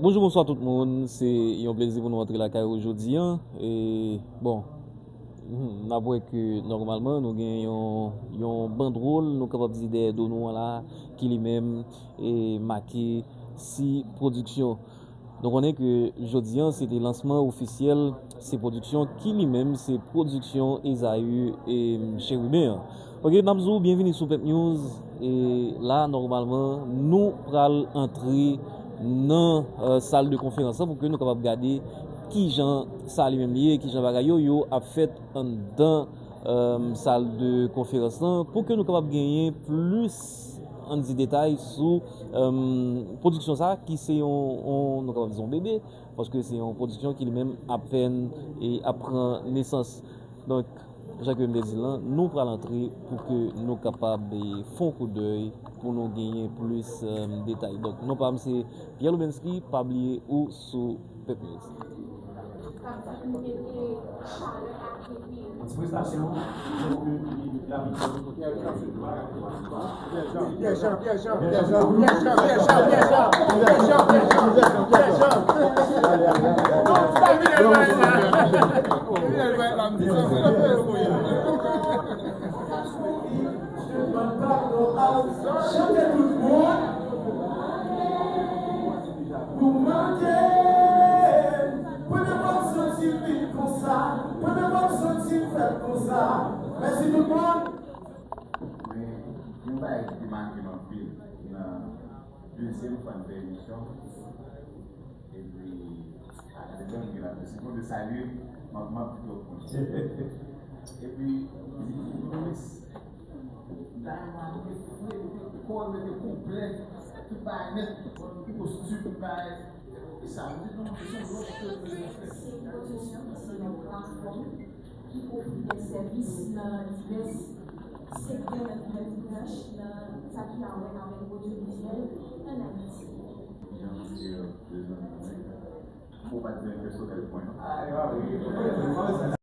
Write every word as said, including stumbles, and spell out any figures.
Bonjou, bonswa tout moun. Se yon plezi pou nou antre lakay ou jodi a. E, bon, hmm, n ap wè ke nòmalman nou gen yon, yon bandwòl, nou kapab di, dèyè do nou an la, ki li menm e make Si Pwodiksyon. Nou konnen ke jodi a se te lansman ofisyèl Si Pwodiksyon, ki li menm se pwodiksyon Esaü e Cheriben an. Ok, n ap di w byenvini sou Pep News. E la, nòmalman, nou pral antre nan, euh, sal de konferans lan pou ke nou kapab gade kijan sa li menm li ye, kijan bagay yo, yo ap fèt anndan, euh, sal de konferans lan, pou ke nou kapab genyen plis, ann di, detay sou, euh, pwodiksyon sa a, ki se yon, yon, nou kapab di yon bebe, paske se yon pwodiksyon ki li menm apèn e ap pran nesans. Donk, jan ke m te di l lan, nou pral antre pou ke nou kapab, e, fè yon koudèy pou nou genyen plis, e, detay. Donk, non pa m se Pierre Lubensky, pa bliye ou sou Pep News. Yon ti prestasyon, Chante tout moun. Nou mande. Premye fwa m santi m vin konsa. Premye fwa m santi m fèt konsa. Mèsi tout moun. Men, yon bagay ki te make m anpil nan dezyèm fwa n fè emisyon, epi, a, gade jan m gen laprès. Si Bondye salye m, m ap, m ap di twòp moun. Epi, m ta renmen mete fre, mete kòd, mete konplè, tout bagay nèt, kostim, tout bagay. E sa, m di non, se yon lòt sou bezwen fè. Se yon pwodiksyon, se yon platfòm ki ofri bèl sèvis nan divès sektè, nan divès branch, nan sa ki gen a wè avèk odyovizyèl ann Ayiti. Jan m di, euh, bezwen mwen, m pa t gen pèsonèl pwen non.